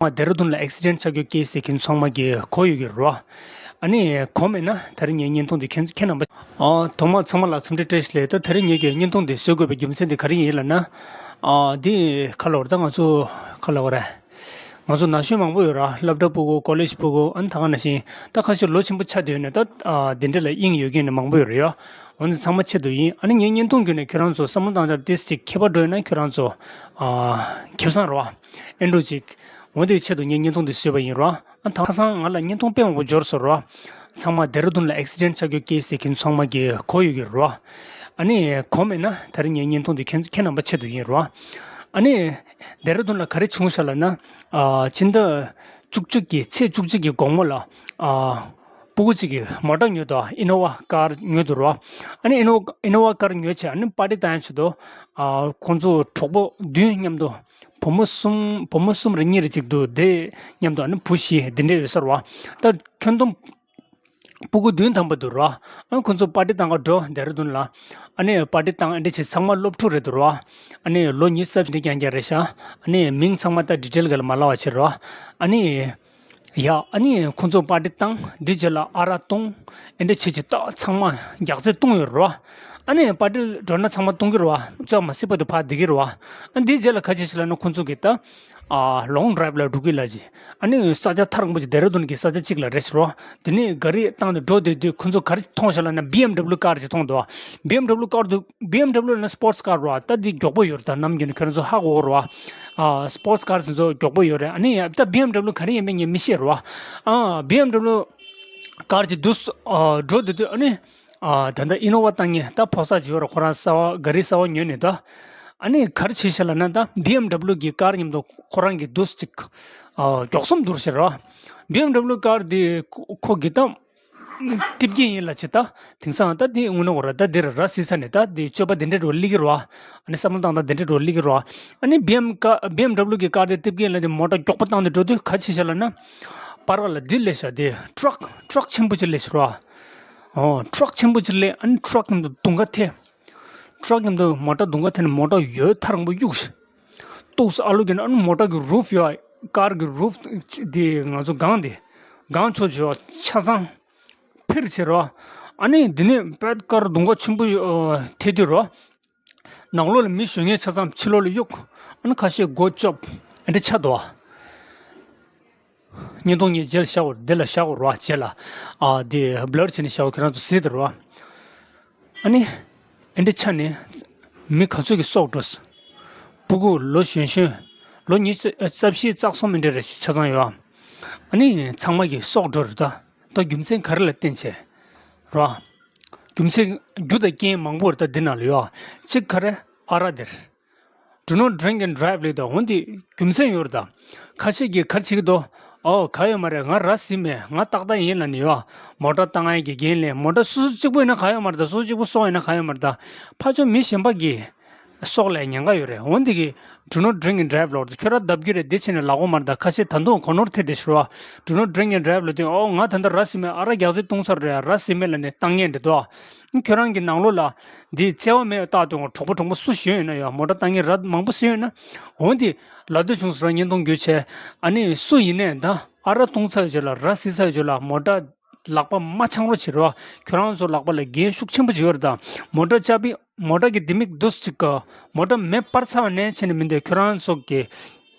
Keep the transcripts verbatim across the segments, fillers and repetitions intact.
མ་ལྡེ་ར་ལྡུན་ལ་ཨེག་སི་ཌེན་ཊི་ཆགས་རྒྱུ་ཀེ་སི་དེ་ཁྱེད་ཚོ་ཚང་མ་གིས་གོ་ཡོད་ཀྱི་རེད་བ། ཨ་ནི་གོ་མེད་ན་ད་རེས་ངའི་བརྙན་ཐུང་འདི་ཁྱེད་ཁྱེད་རྣམ་པ། ཨ་ཐོག་མར་ཚང་མ་ལ་འཚམས་འདྲི་བཀྲ་ཤིས་བདེ་ལེགས། ད་ད་རེས་ངེད་ཀྱི་བརྙན་ཐུང་འདི་བཟོ་དགོས་པའི་རྒྱུ་མཚན་འདི་ག་རེ་ཡིན་ལབ་ན། ཨ་འདི་ག་ལབ་དགོས་རེད། ད་ང་ཚོ་ག་ལབ་དགོས་རེད། ང་ཚོ་ན་གཞོན་མང་པོ་ཡོད་ར། སློབ་གྲྭ་ཕྲུ་གུ། ཀོ་ལེཇ་ཕྲུ་གུ། ཨ་ནི་ད་ག་ནང་བཞིན་ད་ཁ་ཤས་ལོ་ཆེན་པོ་ཆགས་བསྡད་ཡོད་ནས་ད་ཨ་འདི་འདྲ་ལ་དབྱིངས་ཡོད་མཁན་ནི་མང་པོ་ཡོད་རེད་ཡ། འོ་ན་ཚང་མ་ཆེད་དུ་ཡིན། ཨ་ནི་ངའི་བརྙན་ཐུང་བརྒྱུད་ནས་ཁྱོད་རང་ཚོ་བསམ་བློ་བཏང་ཆ་ཏིས་ཅིག་ཁྱད་པར་འགྲོ་ཡོད་ན་ཁྱོད་རང་ཚོ་ཨ་ཁེ་བཟང་རེད་བ། ཨེ་འགྲོ་ཅིག་འོ་དེའི་ཆེད་དུ་ངས་བརྙན་ཐུང་འདི་བཟོས་པ་ཡིན་རོ། ཨ་ད་ཁ་སང་ང་ལ་བརྙན་ཐུང་དཔེ་མང་པོ་འབྱོར་སོང་རོ། ཚང་མ་ལྡེ་ར་ལྡུན་ལ་ཨེག་སི་ཌེན་ཊི་ཆགས་རྒྱུ་ཀེ་སི་དེ་ཁྱེད་ཚོ་ཚང་མ་གིས་གོ་ཡོད་ཀྱི་རོ། ཨ་ནི་གོ་མེད་ན་ད་རེས་ངའི་བརྙན་ཐུང་འདི་ཁྱེད་ཁྱེད་རྣམ་པ་ཆེད་དུ་ཡིན་རོ། ཨ་ནི་ལྡེ་ར་ལྡུན་ལ་ག་རེ་བྱུང་ཤག་ལབ་ན། ཨ་ཕྱི་ཟླ་བཅུ་གཅིག་གི་ཚེས་བཅུ་གཅིག་གི་དགོང་མོ་ལ་ཨ་སྤུ་གུ་གཅིག་གིས་མོ་ཊ་ཉོས་འདུག་ཨི་ནོ་ཝ་ཀར་ཉོས་འདུག་རོ། ཨ་ནི་ཨི་ནོ་ཨི་ནོ་ཝ་ཀར་ཉོས་བྱས་ཨ་ནི་པར་ཊི་བཏང་ཡ་ཆེད་དུ་ཨ་ཁོང་ཚོ་གྲོགས་པོ་བདུན་མཉམ་དུ། བུ་མོ་གསུམ། བུ་མོ་གསུམ་རེ་གཉིས་རེ་གཅིག་འདུག་དེ་མཉམ་དུ་ཨ་ནི་བུ་བཞི་དེ་འདྲས་ཡོད་ས་རེད་བ། ད་ཁྱོན་བསྡོམས་སྤུ་གུ་བདུན་ཐམ་པ་འདུག་ར། ཨ་ཁོ་ཚོ་པར་ཊི་བཏང་ག་འགྲོ་ལྡེ་ར་ལྡུན་ལ། ཨ་ནི་པར་ཊི་བཏང་ཨ་འདྲས་བྱས་ཚང་མ་སློབ་ཕྲུག་རེད་འདུག་ར། ཨ་ནི་ལོ་ཉི་ཤུ་རྩ་བཞི་འདྲས་རྐྱང་རྐྱང་རེད་ཤག་ཨ་ནི་མིང་ཚང་མ་ད་ཌི་ཊེལ་ག་ལ་མ་ལབ་པ་བྱེད་ར། ཨ་ནི། ཡ། ཨ་ནི་ཁོང་ཚོ་པར་ཊི་བཏང་། འདི་རྗེས་ལ་ཨ་རག་བཏུང་། ཨེ་འདྲ་བྱེད་ཀྱི་ད་ཚང་མ་རྒྱག་རྩེ་བཏུང་ཡོད་རེད་བ། ཨ་ནི་པར་ཊི་འགྲོ་ན་ཚང་མ་བཏུང་གི་རེད་བ། ཅག་མ་སྲིད་པ་དུ་ཕར་བསྡད་ཀྱི་རེད་བ། ཨ་འདི་རྗེས་ལ་ག་བྱེད་ཞིག་ལབ་ན་ཁོང་ཚོ་གིས་ད་ཨ་ལོང་ཌི་རའེབ་ལ་འགྲོ་གི་ལབ་ཅིག་ཨ་ནི་ས་ཆ་ཐག་རིང་པོ་ཅིག་ལྡེ་ར་ལྡུན་གྱི་ས་ཆ་གཅིག་ལ་རེད་ཟེར་རོ། དེ་ནས་ག་རི་བཏང་ནས་འགྲོ་བསྡད་དུས་ཁོང་ཚོ་ག་རེ་མཐོང་ཤག་ལབ་ན་བི་ཨེམ་ཌབ་ལིའུ་ཀར་ཅིག་མཐོང་འདུག་བ། བི་ཨེམ་ཌབ་ལིའུ་ཀར་འདུག་བི་ཨེམ་ཌབ་ལིའུ་ལབ་ན་སི་པོར་ཊི་སི་ཀར་རེད་བ། ད་འདི་མགྱོགས་པོ་ཡོད་རེད། ད་ནམ་རྒྱུན་ཁྱོད་རང་ཚོ་ཧ་གོ་གི་རེད་བ། ཨ་སི་པོར་ཊི་སི་ཀར་དེ་ཚོ་མགྱོགས་པོ་ཡོད་རེད། ཨ་ནི་ཡ་ད་བི་ཨེམ་ཌབ་ལིའུ་ག་རེ་ཡིན་པ་ངས་མི་ཤེས་རེད་བ། ཨ་བི་ཨེམ་ཌབ་ལིའུ་ཀར་གྱི་འདུག་ཨ་འགྲོ་བསྡད་དུས་ཨ་ནི་ཨ་ད་ལྟ་ཨི་ནོ་ཝ་བཏང་མཁན་ད་ཕོ་གསར་ཅིག་ཡོད་རེད། ཁོ་རང་གསར་པ་ག་རི་གསར་པ་ཉོས་ནས་ད་ཨ་ནི་ག་རེ་བྱས་ཤག་ལབ་ན་ད་བི་ཨེམ་ཌབ་ལིའུ་གི་ཀར་མཉམ་དུ་ཁོ་རང་གི་འདུག་ཅིག་ཨ་མགྱོགས་སོང་འདུག་ཟེར་རེད་བ། བི་ཨེམ་ཌབ་ལིའུ་ཀར་དེ་ཁོ་ཁོ་གི་ད། ཏིབ་ཀྱི་ཡིན་ལ་ཅི་ད། དེང་སང་ད་དེ་དངོས་གནས་ཁོ་ར་ད་འདིར་ར་བཟི་ཚར་ནས་ད་དེ་སྤྱོད་པ་དེ་འདྲ་འགྲོ་སླེབས་ཀྱི་རེད་བ། ཨ་ནི་བསམ་བློ་བཏང་སྟངས་དེ་འདྲ་འགྲོ་སླེབས་ཀྱི་རེད་བ། ཨ་ནི་བི་ཨེམ་ཀ་བི་ཨེམ་ཌབ་ལིའུ་གི་ཀར་དེ་ཏིབ་ཀྱི་ཡིན་ལ་དེ་མོ་ཊ་མགྱོགས་པོ་བཏང་ནས་འགྲོ་དུས་ག་བྱས་ཤག་ལབ་ན། པར་ཁ་ལ་འདི་སླེབས་ཤག་དེ་ཊྲག་ཊྲག་ཆེན་པོ་ཅིག་སླེབས་ཤག་རེད་བ། ཨོ་ཊྲག་ཆེན་པོ་ཅིག་སླེབས། ཨ་ནི་ཊྲག་མཉམ་དུ་མདུང་ཁ་ཐེབས། ཊྲག་མཉམ་དུ་མོ་ཊ་མདུང་ཁ་ཐེབས་ནས་མོ་ཊ་ཡོད་ཐག་རིང་པོ་གཡུགས་ཤག་ཏོག་ཙམ་ཨ་ལོ་གིས་ན་ཨ་ནི་མོ་ཊ་གི་རུབ་ཡོད། ཀར་གི་རུབ་དེ་ང་ཚོ་སྒང་དེ་སྒང་ཕྱོགས་ཀྱི་ཆ་ཚང་འཕེར་ཕྱིར་རོ། ཨ་ནི་དེ་ནས་པད་དཀར་མདུང་ཁ་ཆེན་པོ་ཨ་ཐེབས་དུས་རོ། ནང་ལོགས་ལ་མི་གཞོན་སྐྱེས་ཆ་ཚང་ཕྱི་ལོགས་ལ་གཡུགས། ཨ་ནི་ཁ་ཤས་མགོ་བཅོམ། ཨ་འདྲ་ཆགས་འདུག་བ། བརྙན་ཐུང་ངས་རྗེས་ལ་བཞག་དགོས་རེད། འདི་ལ་བཞག་དགོས་རེད་བ། རྗེས་ལ་ཨ་དེ་བྷི་ལར་བྱས་ནས་བཞག་དགོས། ཁྱེད་རང་ཚོ་གཟིགས་དང་རོ། ཨ་ནི། ཨེ་འདྲ་ཆ་ནས། མི་ག་ཚོད་ཀྱི་སྲོག་འགྲོ། སྤུ་གུ་ལོ་གཞོན་གཞོན། ལོ་ཉི་ཤུ་རྩ་བཞི་རྩ་གསུམ་ཨེ་འདྲ་རེ་ཆ་ཚང་ཡོད། ཨ་ནི་ཚང་མ་གི་སྲོག་འགྲོ་རེད་ད། ད་རྒྱུ་མཚན་ག་རེ་ལ་བརྟེན་བྱས། རོ། རྒྱུ་མཚན་རྒྱུ་དང་རྐྱེན་མང་པོ་རེད་ད་འདི་ནང་ལ་ཡོད། གཅིག་ག་རེ་ཨ་རག་དེར། Do not drink and drive ལབ་དང་འོན་ཏེ་རྒྱུ་མཚན་ཡོད་རེད་ད། ཁ་ཤས་ཀྱིས་ག་རེ་བྱེད་ཀྱི་འདུག་ཨོ་ག་ཡོད་མ་རེད། ང་ར་བཟི་མེད། ང་ཏག་ཏག་ཡིན་ལབ་ནས་ཡོད། མོ་ཊ་བཏང་ཡས་ཀྱི་འགན་ལེན། མོ་ཊ་སོ་སོ་གཅིག་པུ་ཡིན་ན་ག་ཡོད་མ་རེད་ད། སོ་སོ་གཅིག་པུ་སྲོག་ཡིན་ན་ག་ཡོད་མ་རེད་ད། ཕར་ཕྱོགས་མི་གཞན་པ་གི་སྲོག་ལ་ཉེན་ཁ་ཡོད་རེད། འོན་ཏེ་གི་Do not drink and drive ལབ་རེད། ཁྱོད་ར་བརྡབ་རྒྱུ་རེད་འདི་བྱས་ནས་ལབ་དགོས་མ་རེད་ད། ཁ་ཤས་ད་དུང་གོ་ནོར་ཐེབས་བསྡད་ཤག་རོ། Do not drink and drive ལབ་དུས་ཨོ་ང་ད་ལྟ་ར་བཟི་མེད། ཨ་རག་རྒྱག་རྩིས་བཏང་ཚར་རེད། ར་བཟི་མེད་ལབ་ནས་བཏང་མཁན་འདྲ་འདུག་ཁྱོད་རང་གི་ནང་ལོགས་ལ་འདི་བརྩེ་བ་མེད་རྟགས་དང་གྲོགས་པོ་གྲོགས་མོ་སུ་གཞན་ཡོད་ན་ཡོད། མོ་ཊ་བཏང་མཁན་ར་མང་པོ་སུ་ཡོད་ན། འོན་ཏེ་ལབ་འདོད་བྱུང་སོང་ར། བརྙན་ཐུང་བརྒྱུད་བྱས། ཨ་ནི་སུ་ཡིན་ནའི་ད་ཨ་རག་བཏུང་ཚར་བའི་རྗེས་ལ་ར་བཟི་ཚར་བའི་རྗེས་ལ་མོ་ཊ་ལག་པ་མ་འཆང་རོགས་བྱེད་རོགས། ཁྱོད་རང་ཚོ་ལག་པ་ལ་འགན་ཤུགས་ཆེན་པོ་ཅིག་ཡོད་རེད་ད། མོ་ཊ་ཅ་པི་མོ་ཊ་གི་ལྡེ་མིག་འདུག་ཅིག་ག་མོ་ཊ་མེ་སྤར་ཚར་བ་ནས་བྱས་ནས་མི་འདོད་ཁྱོད་རང་ཚོ་གི་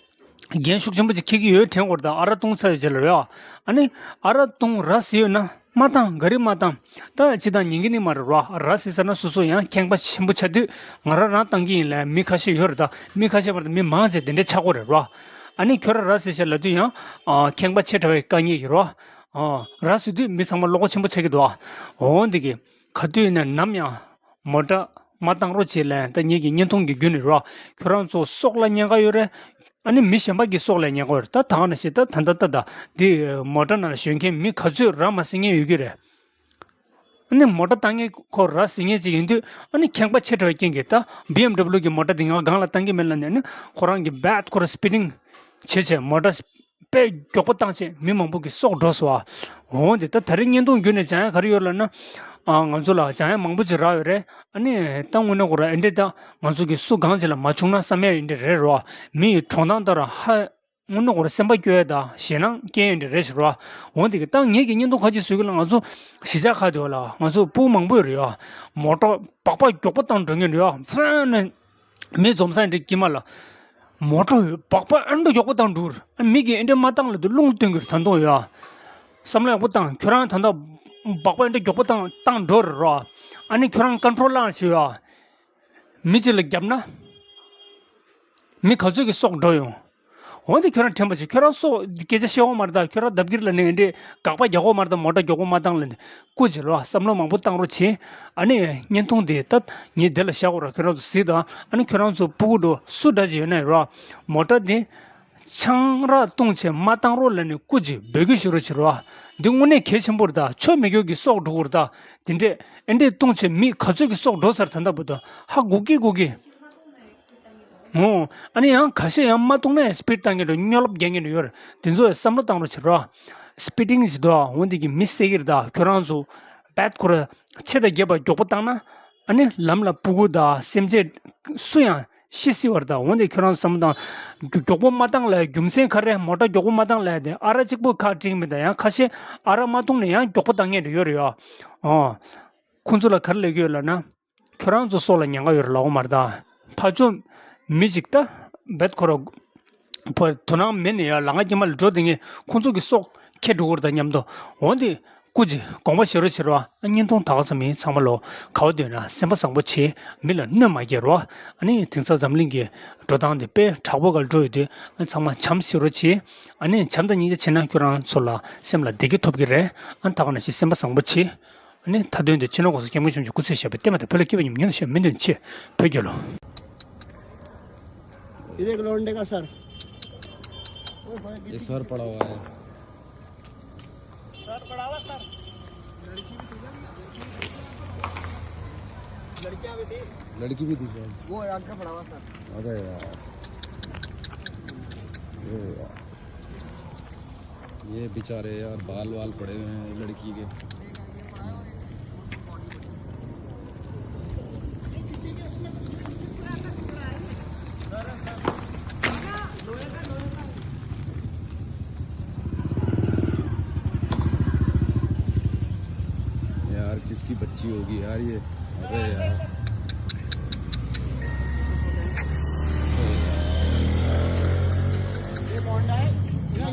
འགན་ཤུགས་ཆེན་པོ་ཅིག་འཁྱེར་གྱི་ཡོད་དྲན་དགོས་རེད་ད། ཨ་རག་བཏུང་ཚར་བའི་རྗེས་ལ་རེད་བ། ཨ་ནི་ཨ་རག་བཏུང་ར་བཟི་ཡོད་ན་མ་བཏང་། ག་རེ་མ་བཏང་། ད་ཅི་ད་ཉན་གི་ནི་མ་རེད་ར། ར་བཟི་ཚར་ན་སོ་སོ་ཡང་ཁེངས་པ་ཆེན་པོ་ཆགས་དུས་ང་ར་རང་བཏང་གི་ཡིན་ལབ་མི་ཁ་ཤས་ཡོད་རེད་ད། མི་ཁ་ཤས་མ་རེད་ད། མི་མང་ཆེ་དེ་འདྲ་ཆགས་ཀྱི་རེད་ར། ཨ་ནི་ཁྱོད་ར་ར་བཟི་ཤག་ལབ་དུས་ཡང་ཨ་ཁེངས་པ་ཆེ་དྲགས་པའི་དཀའ་ངལ་ཡོད་ར། ཨ་ར་བཟི་དུས་མི་ཚང་མ་བློ་ཁོག་ཆེན་པོ་ཆགས་ཀྱི་འདུག་འོ་འདི་གི་ག་དུས་ཡིན་ན་ནམ་ཡང་མོ་ཊ་མ་བཏང་རོགས་བྱེད་ལབ། ད་ངེད་ཀྱི་བརྙན་ཐུང་གི་བརྒྱུད་ནས་རོ། ཁྱོད་རང་ཚོ་སྲོག་ལ་ཉེན་ཁ་ཡོད་རེད། ཨ་ནི་མི་གཞན་པ་གི་སྲོག་ལ་ཉེན་ཁ་ཡོད་རེད། ད་ད་ག་ནང་བཞིན་ད་ད་ད་ད་འདི་མོ་ཊ་ནང་ལ་ཞོན་མཁན་མི་ག་ཚོད་ར་མ་བཟི་མཁན་ཡོད་ཀྱི་རེད། ཨ་ནི་མོ་ཊ་བཏང་མཁན་ཁོ་ར་བཟི་མཁན་ཅིག་ཡིན་དུས་ཨ་ནི་ཁེངས་པ་ཆེ་དྲགས་པའི་རྐྱེན་གྱིས་ད་བི་ཨེམ་ཌབ་ལུ་གི་མོ་ཊ་འདི་ང་སྒང་ལ་བཏང་གི་མེད་ལབ་ནས་ཨ་ནི་ཁོ་རང་གི་བད་ཁོ་ར་སི་པི་ཌིང་བྱེད་བྱས་མོ་ཊ་དཔེ་མགྱོགས་པོ་བཏང་བྱས་མི་མང་པོ་གི་སྲོག་འགྲོ་སོང་བ། འོ་འདི་ད་ད་རེས་བརྙན་ཐུང་བརྒྱུད་ནས་སྦྱང་ཡ་ག་རེ་ཡོད་ལབ་ན། ཨ་ང་ཚོ་ལ་སྦྱང་ཡ་མང་པོ་ཅིག་རག་ཡོད་རེད། ཨ་ནི་ད་དངོས་གནས་ཁོ་ར་ཨེ་འདྲས་ད་ང་ཚོ་གི་སུ་གང་ཅིག་ལ་མ་བྱུང་ན་བསམ་ཡ་ཡིན་འདྲས་རེད་རོ། མི་ཡི་གྲོང་སྟངས་ལྟར་ཧ་ དངོས་གནས་ཁོ་རང་སེམས་པ་སྐྱོ་ཡ་དང་ཞེད་སྣང་སྐྱེ་ཡ་འདྲ་རེད་ཤག་ར། འོ་འདི་གི་ད་ངེད་ཀྱི་བརྙན་ཐུང་ཁ་ཅིག་བཟོས་གི་ལ། ང་ཚོ་གཞིས་ཆགས་ཁག་དེ་བ་ལ་ང་ཚོ་ཕྲུ་གུ་མང་པོ་ཡོད་རེད་ཡ། མོ་ཊ་སྦག་སྦག་མགྱོགས་པོ་བཏང་འགྲོ་མཁན་རེད་ཡ། ཧྥན་ནས་མི་འཛོམས་ས་འདྲ་དཀྱིལ་མ་ལ་མོ་ཊ་སྦག་སྦག་ཨ་འདྲ་མགྱོགས་པོ་བཏང་འགྲོ་གི་རེད། མི་གིས་ཨེ་འདྲ་མ་བཏང་ལབ་དུས་རླུང་བཏོན་གི་རེད། ད་དུང་ཡ། བསམ་བློ་ཡག་པོ་བཏང་། ཁྱོད་རང་ད་ལྟ་སྦག་སྦག་ཨེ་འདྲ་མགྱོགས་པོ་བཏང་བཏང་འགྲོ་རེད་ར། ཨ་ནི་ཁྱོད་རང་ཀོན་ཊོལ་བླངས་བྱས་ཡ། མི་གཅིག་ལ་བརྒྱབ་ན། མི་ག་ཚོད་ཀྱི་སྲོག་འགྲོ་ཡོང་། འོན་ཏེ་ཁྱོད་རང་དྲན་པ་བྱེད། ཁྱོད་རང་སྲོག་སྐད་ཆ་བཤད་འོ་མ་རེད་ད། ཁྱོད་རང་ལྡབ་འགྱུར་ལ་ནས་འདྲེ་དགག་པ་རྒྱག་འོ་མ་རེད་ད། མོ་ཊ་མགྱོགས་པོ་མ་བཏང་ལ་ནས་སྐུ་མཁྱེན་རོགས། བསམ་བློ་མང་པོ་བཏང་རོགས་བྱེད། ཨ་ནི་བརྙན་ཐུང་དེ་ད་ངས་དེ་ལ་བཞག་གོ་ར། ཁྱོད་རང་ཚོ་གཟིགས་དང་། ཨ་ནི་ཁྱོད་རང་ཚོ་ཕྲུ་གུ་འགྲོ་སུ་འདྲ་ཅིག་ཡོད་ན་རོགས། མོ་ཊ་དེ་ཆང་རག་བཏུང་བྱས་མ་བཏང་རོགས་ལ་ནས་སྐུ་མཁྱེན་འབོད་སྐུལ་ཞུ་རོགས་བྱེད་རོགས། འདི་དངོས་གནས་གལ་ཆེན་པོ་རེད་ད། ཆོ་མེད་མགྱོགས་ཀྱི་སྲོག་འགྲོ་གི་རེད་ད། དེ་འདྲས་ཨེ་འདྲས་བཏུང་བྱས་མི་ག་ཚོད་ཀྱི་སྲོག་འགྲོ་ཚར། ད་ལྟ་བར་དུ་ཧ་གོ་གི་གོ་གི། འོ། ཨ་ནི་ཡང་ཁ་ཤས་ཡང་མ་བཏུང་ན་ཡང་སི་པིཌ་བཏང་མཁན་འདྲ། སྨྱོ་ལབ་རྒྱག་མཁན་འདྲ་ཡོད་རེད། དེ་ཚོ་ཡང་བསམ་བློ་བཏང་རོགས་བྱེད་རོགས། སི་པི་ཌིང་བྱེད་དོ། འོ་འདི་གིས་མི་བསད་ཀྱི་རེད་ད། ཁྱོད་རང་ཚོ་བད་ཁོ་ར་ཆེ་དང་རྒྱས་པ་མགྱོགས་པོ་བཏང་ན། ཨ་ནི་ལམ་ལ་ཕྲུ་གུ་དང་སེམས་ཅན་སུ་ཡང་ཤི་སྲིད་པ་རེད་ད། འོ་འདི་ཁྱོད་རང་ཚོ་བསམ་བློ་བཏང་། མགྱོགས་པོ་མ་བཏང་ལ་རྒྱུ་མཚན་ག་རེ། མོ་ཊ་མགྱོགས་པོ་མ་བཏང་ལ་དེ་ཨ་རག་གཅིག་པོ་ཁག་དཀྲིས་མེད་ད། ཡང་ཁ་ཤས་ཨ་རག་མ་བཏུང་ནས་ཡང་མགྱོགས་པོ་བཏང་མཁན་འདྲ་ཡོད་རེད་ཡ། ཨོ། ཁོང་ཚོ་ལ་ག་རེ་ལབ་ཀྱི་ཡོད་ལབ་ན། ཁྱོད་རང་ཚོ་སྲོག་ལ་ཉེན་ཁ་ཡོད་རེད་ལབ་འོ་མ་རེད་ད། ཕར་ཕྱོགས་མི་ཞིག་ད་བད་ཁོ་ར་བར་དོ་སྣང་མེད་ནས་ཡ་ལམ་ཁ་དཀྱིལ་མ་ལ་འགྲོ་བསྡད་མཁན་ཁོང་ཚོ་གི་སྲོག་ཁྱེར་འགྲོ་གི་རེད་ད་སྙམ་དུ། འོ་འདི་སྐུ་མཁྱེན་དགོངས་པ་བཞེས་རོགས་བྱེད་རོགས། བརྙན་ཐུང་ད་ག་ཙམ་ཡིན། ཚང་མ་ལོ་ག་པར་སྡོད་ན་སེམས་པ་བཟང་པོ་བྱེད། མི་ལ་གནོད་མ་སྐྱེལ་རོགས། ཨ་ནི་དེང་སང་འཛམ་གླིང་གི་འགྲོ་སྟངས་དེ་དཔེ་དྲག་པོ་སྒང་འགྲོ་ཡོད་དུས། ཨ་ཚང་མ་བྱམས་བརྩེ་རོགས་བྱེད། ཨ་ནི་བྱམས་དང་སྙིང་རྗེ་བྱས་ན་ཁྱོད་རང་ཚོ་ལ་སེམས་ལ་བདེ་སྐྱིད་ཐོབ་ཀྱི་རེད། ཨ་ད་ག་ནང་བཞིན་སེམས་པ་བཟང་པོ་བྱེད། ཨ་ནི་མཐའ་དོན་དུ་སྤྱི་ནོར་གོང་ས་སྐྱབས་མགོན་ཆེན་པོ་མཆོག་སྐུ་ཚེ་ཞབས་པད་བརྟན་པ་དང་། བོད་ལ་སྐྱིད་པ་ཉིན་མོ་ཉིན་དུ་ཤར་བའི་སྨོན་འདུན་ཆེ། བོད་རྒྱལ་ལོ། ये देख लौंडे का सर। ये सर पड़ा हुआ है। सर पड़ा हुआ सर। लड़कियां भी थी। लड़की भी थी सर। वो आगे पड़ा हुआ सर। अबे यार। अबे यार। ये बेचारे यार, बाल वाल पड़े हुए हैं लड़की के। यार, किसकी बच्ची होगी यार ये? अबे यार।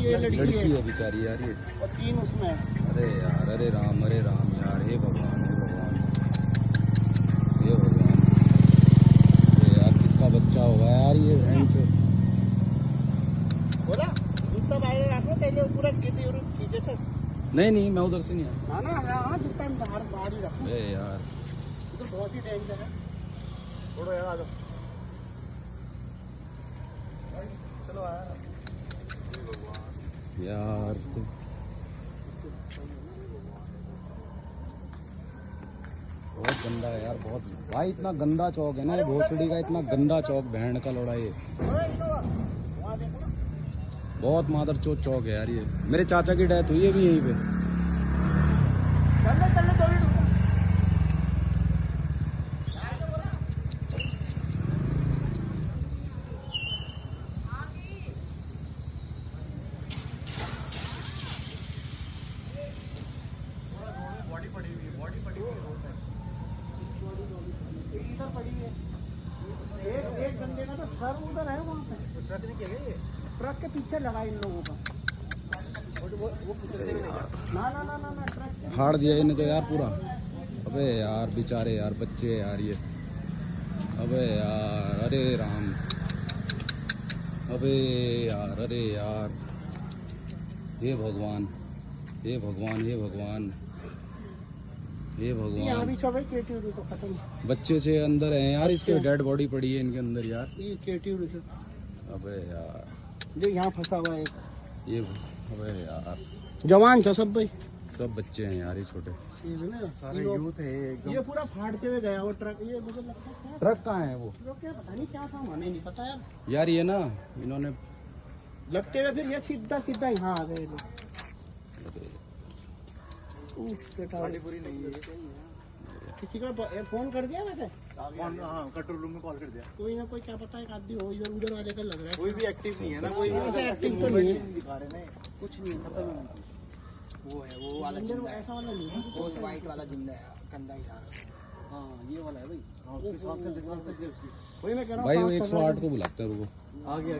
ये लड़की है। लड़की है बेचारी यार ये। और तीन उसमें है। अरे यार, अरे राम, अरे राम यार, हे भगवान, हे भगवान, हे भगवान। अरे यार, किसका बच्चा होगा यार ये, बहन चो। बोला, जूता बाहर रखो, पहले पूरा खेती और कीजिए था। नहीं, नहीं, मैं उधर से नहीं आया। ना, ना, हाँ, हाँ, जूता बाहर, बाहर ही रखो। अरे यार। ये तो बहुत ही डेंजर है। छोड़ो यार, आ जाओ। चलो यार। यार, तो बहुत गंदा है यार, बहुत। भाई, इतना गंदा चौक है ना ये भोसड़ी का, इतना गंदा चौक, बहन का लोड़ा ये। बहुत मादरचोद चौक है यार ये। मेरे चाचा की डेथ हुई है भी यहीं पे। बॉडी पड़ी हुई है, बॉडी पड़ी हुई है रोड पे। इधर पड़ी हुई है। एक, एक बंदे का तो सर उधर है वहाँ पे। ट्रक में क्या है ये? ट्रक के पीछे लगा इन लोगों का। वो, वो, वो कुचल देंगे। ना, ना, ना, ना, ना, ट्रक के फाड़ दिया इन्हें तो यार पूरा। अबे यार, बेचारे यार, बच्चे यार ये। अबे यार, अरे राम। अबे यार, अरे यार। हे भगवान, हे भगवान, हे भगवान, हे भगवान। यहाँ भी सब है, केटीयू तो खत्म। बच्चे से अंदर हैं यार, इसके बच्चे। डेड बॉडी पड़ी है इनके अंदर यार। ये केटीयू तो। अबे यार। जो यहाँ फंसा हुआ है एक। ये, अबे यार। जवान था सब भाई। सब बच्चे हैं यार, ये छोटे। ये भी ना, सारे ये लोग, यूथ है एकदम। ये पूरा फाड़ते हुए गया वो ट्रक, ये मुझे लगता है क्या? ट्रक कहाँ है वो? ट्रक क्या, पता नहीं क्या था, हमें नहीं पता यार। यार, ये ना, इन्होंने लगते हुए फिर ये सीधा सीधा यहाँ आ गए लोग। ऊफ, बेटा। गाड़ी पूरी नहीं है। किसी का ब- फोन कर दिया वैसे? कौन? हाँ, कंट्रोल रूम में कॉल कर दिया। कोई ना कोई, क्या पता है, आदमी हो इधर उधर वाले का लग रहा है। कोई भी एक्टिव नहीं है ना, कोई वैसे एक्टिंग तो नहीं है। दिखा रहे हैं। कुछ नहीं है, खत्म है। वो है, वो वाला अंदर जिंदा है। ऐसा वाला नहीं है। वो व्हाइट वाला जिंदा है, कंधा हिला रहा है। हाँ, ये वाला है भाई। हाँ, उसके साथ से डिस्टेंस है उसकी। वही मैं कह रहा भाई हूँ, वो सात एक सौ सौ आठ को बुलाते हैं, रुको। आ गया।